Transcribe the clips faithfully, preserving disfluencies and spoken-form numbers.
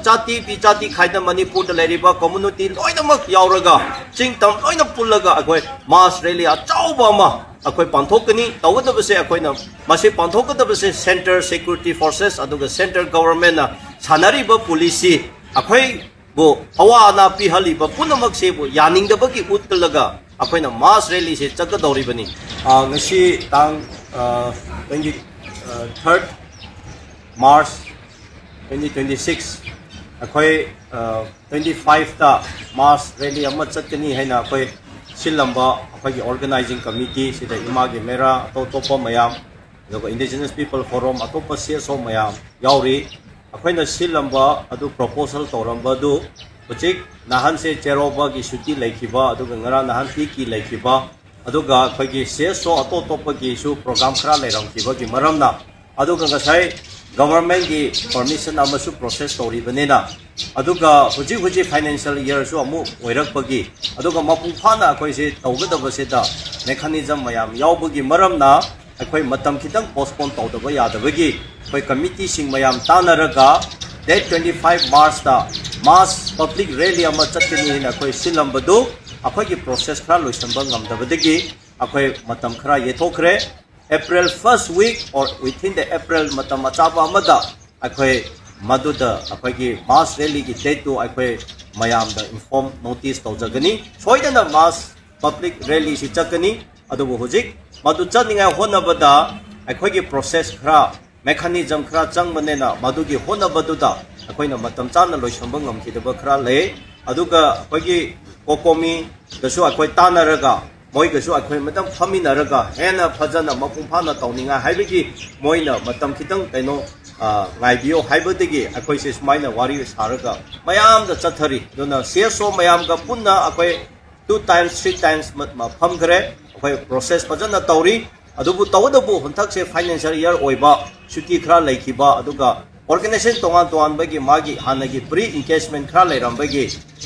ꯖꯥꯇꯤ ꯕꯤ ꯖꯥꯇꯤ ꯈꯥꯏꯗ ꯃꯅꯤꯄꯨꯔꯗ ꯂꯩꯔꯤꯕ community ꯂꯣꯏꯅꯃꯛ ꯌꯥꯎꯔꯒ, ꯆꯤꯡ ꯇꯝ ꯂꯣꯏꯅ ꯄꯨꯜꯂꯒ ꯑꯩꯈꯣꯏ mass rally ꯑꯆꯧꯕ ꯑꯃ ꯑꯩꯈꯣꯏ ꯄꯥꯡꯊꯣꯛꯀꯅꯤ꯫ ꯇꯧꯒꯗꯕꯁꯦ ꯑꯩꯈꯣꯏꯅ, ꯃꯁꯤ ꯄꯥꯡꯊꯣꯛꯀꯗꯕꯁꯦ centre security forces ꯑꯗꯨꯒ centre governmentꯅ ꯁꯥꯟꯅꯔꯤꯕ policy, ꯑꯩꯈꯣꯏꯕꯨ ꯑꯋꯥ ꯑꯅꯥ ꯄꯤꯍꯜꯂꯤꯕ ꯄꯨꯝꯅꯃꯛꯁꯤꯕꯨ ꯌꯥꯅꯤꯡꯗꯕꯒꯤ ꯎꯠꯂꯒ ꯑꯩꯈꯣꯏꯅ mass rallyꯁꯦ ꯆꯠꯀꯗꯧꯔꯤꯕꯅꯤ꯫ ꯑ, ꯉꯁꯤ ꯇꯥꯡ, ꯑ, twenty, ꯑ, third March twenty twenty-six, ꯑꯩꯈꯣꯏ, ꯑ, twenty-fiveꯇ mass rally ꯑꯃ ꯆꯠꯀꯅꯤ ꯍꯥꯏꯅ ꯑꯩꯈꯣꯏ ꯁꯤꯜꯂꯝꯕ ꯑꯩꯈꯣꯏꯒꯤ organizing committee ꯁꯤꯗ ꯏꯃꯥꯒꯤ ꯃꯦꯔꯥ, ꯑꯇꯣꯞ ꯑꯇꯣꯞꯄ ꯃꯌꯥꯝ, ꯑꯗꯨꯒ Indigenous People Forum, ꯑꯇꯣꯞꯄ C S O ꯃꯌꯥꯝ ꯌꯥꯎꯔꯤ꯫ ꯑꯩꯈꯣꯏꯅ ꯁꯤꯜꯂꯝꯕ ꯑꯗꯨ, proposal ꯇꯧꯔꯝꯕ ꯑꯗꯨ, ꯍꯧꯖꯤꯛ ꯅꯍꯥꯟꯁꯦ ꯆꯩꯔꯥꯎꯕꯒꯤ ꯁꯨꯇꯤ ꯂꯩꯈꯤꯕ, ꯑꯗꯨꯒ ꯉꯔꯥꯡ ꯅꯍꯥꯟ ꯄꯤꯀꯤ ꯂꯩꯈꯤꯕ, ꯑꯗꯨꯒ ꯑꯩꯈꯣꯏꯒꯤ C S O ꯑꯇꯣꯞ ꯑꯇꯣꯞꯄꯒꯤꯁꯨ program ꯈꯔ ꯂꯩꯔꯝꯈꯤꯕꯒꯤ ꯃꯔꯝꯅ, ꯑꯗꯨꯒ ꯉꯁꯥꯏ governmentꯀꯤ permission ꯑꯃꯁꯨ process ꯇꯧꯔꯤꯕꯅꯤꯅ, ꯑꯗꯨꯒ ꯍꯧꯖꯤꯛ ꯍꯧꯖꯤꯛ financial yearꯁꯨ ꯑꯃꯨꯛ ꯑꯣꯏꯔꯛꯄꯒꯤ, ꯑꯗꯨꯒ ꯃꯄꯨꯡ ꯐꯥꯅ ꯑꯩꯈꯣꯏꯁꯦ ꯇꯧꯒꯗꯕꯁꯤꯗ mechanism ꯃꯌꯥꯝ ꯌꯥꯎꯕꯒꯤ ꯃꯔꯝꯅ, ꯑꯩꯈꯣꯏ ꯃꯇꯝ ꯈꯤꯇꯪ postpone ꯇꯧꯗꯕ ꯌꯥꯗꯕꯒꯤ, ꯑꯩꯈꯣꯏ committeeꯁꯤꯡ ꯃꯌꯥꯝ ꯇꯥꯟꯅꯔꯒ date twenty-five Marchꯇ mass public rally ꯑꯃ ꯆꯠꯀꯅꯤ ꯍꯥꯏꯅ ꯑꯩꯈꯣꯏ ꯁꯤꯜꯂꯝꯕꯗꯨ ꯑꯩꯈꯣꯏꯒꯤ process ꯈꯔ ꯂꯣꯏꯁꯤꯟꯕ ꯉꯝꯗꯕꯗꯒꯤ ꯑꯩꯈꯣꯏ ꯃꯇꯝ ꯈꯔ ꯌꯩꯊꯣꯛꯈ꯭ꯔꯦ꯫ April first week or within the April ꯃꯇꯝ ꯑꯆꯥꯕ ꯑꯃꯗ ꯑꯩꯈꯣꯏ ꯃꯗꯨꯗ ꯑꯩꯈꯣꯏꯒꯤ mass rallyꯒꯤ dateꯇꯨ ꯑꯩꯈꯣꯏ ꯃꯌꯥꯝꯗ inform notice ꯇꯧꯖꯒꯅꯤ꯫ ꯁꯣꯏꯗꯅ mass public rallyꯁꯤ ꯆꯠꯀꯅꯤ꯫ ꯑꯗꯨꯕꯨ ꯍꯧꯖꯤꯛ ꯃꯗꯨ ꯆꯠꯅꯤꯡꯉꯥꯏ ꯍꯣꯠꯅꯕꯗ ꯑꯩꯈꯣꯏꯒꯤ process ꯈꯔ, mechanism ꯈꯔ ꯆꯪꯕꯅꯤꯅ, ꯃꯗꯨꯒꯤ ꯍꯣꯠꯅꯕꯗꯨꯗ ꯑꯩꯈꯣꯏꯅ ꯃꯇꯝ ꯆꯥꯅ ꯂꯣꯏꯁꯤꯟꯕ ꯉꯝꯈꯤꯗꯕ ꯈꯔ ꯂꯩ꯫ ꯑꯗꯨꯒ ꯑꯩꯈꯣꯏꯒꯤ COCOMIꯗꯁꯨ ꯑꯩꯈꯣꯏ ꯇꯥꯟꯅꯔꯒ, ꯃꯣꯏꯒꯁꯨ ꯑꯩꯈꯣꯏ ꯃꯇꯝ ꯐꯝꯃꯤꯟꯅꯔꯒ ꯍꯦꯟꯅ ꯐꯖꯅ ꯃꯄꯨꯡ ꯐꯥꯅ ꯇꯧꯅꯤꯡꯉꯥꯏ ꯍꯥꯏꯕꯒꯤ ꯃꯣꯏꯅ ꯃꯇꯝ ꯈꯤꯇꯪ, ꯀꯩꯅꯣ, ꯑ, ꯉꯥꯏꯕꯤꯌꯣ ꯍꯥꯏꯕꯗꯒꯤ ꯑꯩꯈꯣꯏꯁꯦ ꯁꯨꯃꯥꯏꯅ ꯋꯥꯔꯤ ꯁꯥꯔꯒ ꯃꯌꯥꯝꯗ ꯆꯠꯊꯔꯤ꯫ ꯑꯗꯨꯅ C S O ꯃꯌꯥꯝꯒ ꯄꯨꯟꯅ ꯑꯩꯈꯣꯏ two times, three times ꯃ-, ꯃ-, ꯐꯝꯈ꯭ꯔꯦ꯫ ꯑꯩꯈꯣꯏ process ꯐꯖꯅ ꯇꯧꯔꯤ꯫ ꯑꯗꯨꯕꯨ ꯇꯧꯕꯇꯕꯨ ꯍꯟꯗꯛꯁꯦ financial year ꯑꯣꯏꯕ, ꯁꯨꯇꯤ ꯈꯔ ꯂꯩꯈꯤꯕ, ꯑꯗꯨꯒ organization ꯇꯣꯉꯥꯟ ꯇꯣꯉꯥꯟꯕꯒꯤ ꯃꯥꯒꯤ ꯍꯥꯟꯅꯒꯤ pre engagement ꯈꯔ ꯂꯩꯔꯝꯕꯒꯤ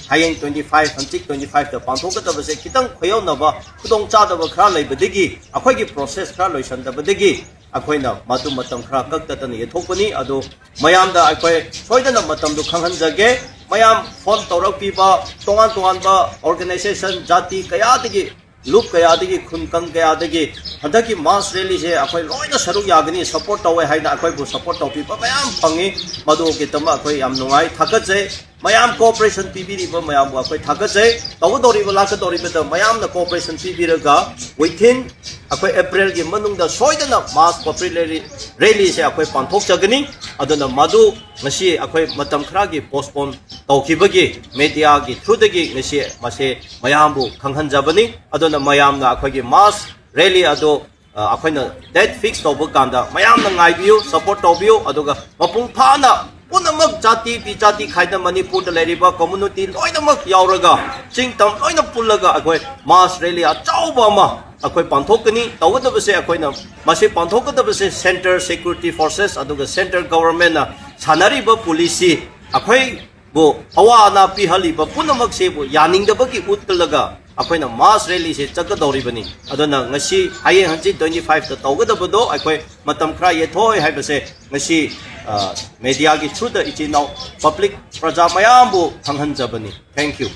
ꯍꯌꯦꯡ twenty five, ꯍꯪꯆꯤꯠ twenty five ꯇ ꯄꯥꯡꯊꯣꯛꯀꯗꯕꯁꯦ ꯈꯤꯇꯪ ꯈꯨꯌꯧꯅꯕ, ꯈꯨꯗꯣꯡꯆꯥꯗꯕ ꯈꯔ ꯂꯩꯕꯗꯒꯤ, ꯑꯩꯈꯣꯏꯒꯤ process ꯈꯔ ꯂꯣꯏꯁꯟꯗꯕꯗꯒꯤ ꯑꯩꯈꯣꯏꯅ ꯃꯗꯨ ꯃꯇꯝ ꯈꯔ ꯀꯛꯇꯗꯅ ꯌꯦꯠꯊꯣꯛꯄꯅꯤ꯫ ꯑꯗꯨ ꯃꯌꯥꯝꯗ ꯑꯩꯈꯣꯏ ꯁꯣꯏꯗꯅ ꯃꯇꯝꯗꯨ ꯈꯪꯍꯟꯖꯒꯦ꯫ ꯃꯌꯥꯝ ꯐꯣꯟ ꯇꯧꯔꯛꯄꯤꯕ, ꯇꯣꯉꯥꯟ ꯇꯣꯉꯥꯟꯕ organization, ꯖꯥꯇꯤ ꯀꯌꯥꯗꯒꯤ, ꯂꯨꯞ ꯀꯌꯥꯗꯒꯤ, ꯈꯨꯟꯀꯪ ꯀꯌꯥꯗꯒꯤ ꯍꯟꯗꯛꯀꯤ mass rally ꯁꯦ ꯑꯩꯈꯣꯏ ꯂꯣꯏꯅ ꯁꯔꯨꯛ ꯌꯥꯒꯅꯤ, support ꯇꯧꯋꯦ ꯍꯥꯏꯅ ꯑꯩꯈꯣꯏꯕꯨ support ꯇꯧꯕꯤꯕ ꯃꯌꯥꯝ ꯐꯪꯉꯤ꯫ ꯃꯗꯨꯒꯤꯗꯃꯛ ꯑꯩꯈꯣꯏ ꯌꯥꯝ ꯅꯨꯡꯉꯥꯏ, ꯊꯥꯒꯠꯆꯩ꯫ ꯃꯌꯥꯝ cooperation ꯄꯤꯕꯤꯔꯤꯕ ꯃꯌꯥꯝꯕꯨ ꯑꯩꯈꯣꯏ ꯊꯥꯒꯠꯆꯩ꯫ ꯇꯧꯒꯗꯧꯔꯤꯕ, ꯂꯥꯛꯀꯗꯧꯔꯤꯕꯗ ꯃꯌꯥꯝꯅ cooperation ꯄꯤꯕꯤꯔꯒ within ꯑꯩꯈꯣꯏ April ꯒꯤ ꯃꯅꯨꯡꯗ ꯁꯣꯏꯗꯅ mass popular rally ꯁꯦ ꯑꯩꯈꯣꯏ ꯄꯥꯡꯊꯣꯛꯆꯒꯅꯤ꯫ ꯑꯗꯨꯅ ꯃꯗꯨ ꯉꯁꯤ ꯑꯩꯈꯣꯏ ꯃꯇꯝ ꯈꯔꯒꯤ postpone ꯇꯧꯈꯤꯕꯒꯤ media ꯒꯤ through ꯗꯒꯤ ꯉꯁꯤ ꯃꯁꯦ ꯃꯌꯥꯝꯕꯨ ꯈꯪꯍꯟꯖꯕꯅꯤ꯫ ꯑꯗꯨꯅ ꯃꯌꯥꯝꯅ ꯑꯩꯈꯣꯏꯒꯤ mass rally ꯑꯗꯨ, ꯑ, ꯑꯩꯈꯣꯏꯅ date fix ꯇꯧꯕ ꯀꯥꯟꯗ ꯃꯌꯥꯝꯅ ꯉꯥꯏꯕꯤꯌꯨ, support ꯇꯧꯕꯤꯌꯨ, ꯑꯗꯨꯒ ꯃꯄꯨꯡ ꯐꯥꯅ ꯄꯨꯝꯅꯃꯛ ꯖꯥꯇꯤ ꯕꯤꯖꯥꯇꯤ ꯈꯥꯏꯗ ꯃꯅꯤꯄꯨꯔꯗ ꯂꯩꯔꯤꯕ community ꯂꯣꯏꯅꯃꯛ ꯌꯥꯎꯔꯒ ꯆꯤꯡ ꯇꯝ ꯂꯣꯏꯅ ꯄꯨꯜꯂꯒ ꯑꯩꯈꯣꯏ mass rally ꯑꯆꯧꯕ ꯑꯃ ꯑꯩꯈꯣꯏ ꯄꯥꯡꯊꯣꯛꯀꯅꯤ꯫ ꯇꯧꯒꯗꯕꯁꯦ ꯑꯩꯈꯣꯏꯅ ꯃꯁꯤ ꯄꯥꯡꯊꯣꯛꯀꯗꯕꯁꯦ centre security forces ꯑꯗꯨꯒ centre government ꯅ ꯁꯥꯟꯅꯔꯤꯕ policy ꯑꯩꯈꯣꯏ ꯕꯨ ꯑꯋꯥ ꯑꯅꯥ ꯄꯤꯍꯜꯂꯤꯕ ꯄꯨꯝꯅꯃꯛꯁꯤꯕꯨ ꯌꯥꯅꯤꯡꯗꯕꯒꯤ ꯎꯠꯀꯜꯂꯒ ꯑꯩꯈꯣꯏꯅ mass rally ꯁꯦ ꯆꯠꯀꯗꯧꯔꯤꯕꯅꯤ꯫ ꯑꯗꯨꯅ ꯉꯁꯤ, ꯍꯌꯦꯡ ꯍꯪꯆꯤꯠ twenty five ꯇ ꯇꯧꯒꯗꯕꯗꯣ ꯑꯩꯈꯣꯏ ꯃꯇꯝ ꯈꯔ ꯌꯦꯠꯊꯣꯛꯑꯣꯏ ꯍꯥꯏꯕꯁꯦ ꯉꯁꯤ, ꯑ, media ꯒꯤ through ꯗ ꯏꯆꯤꯟ ꯏꯅꯥꯎ public ꯄ꯭ꯔꯖꯥ ꯃꯌꯥꯝꯕꯨ ꯈꯪꯍꯟꯖꯕꯅꯤ꯫ Thank you꯫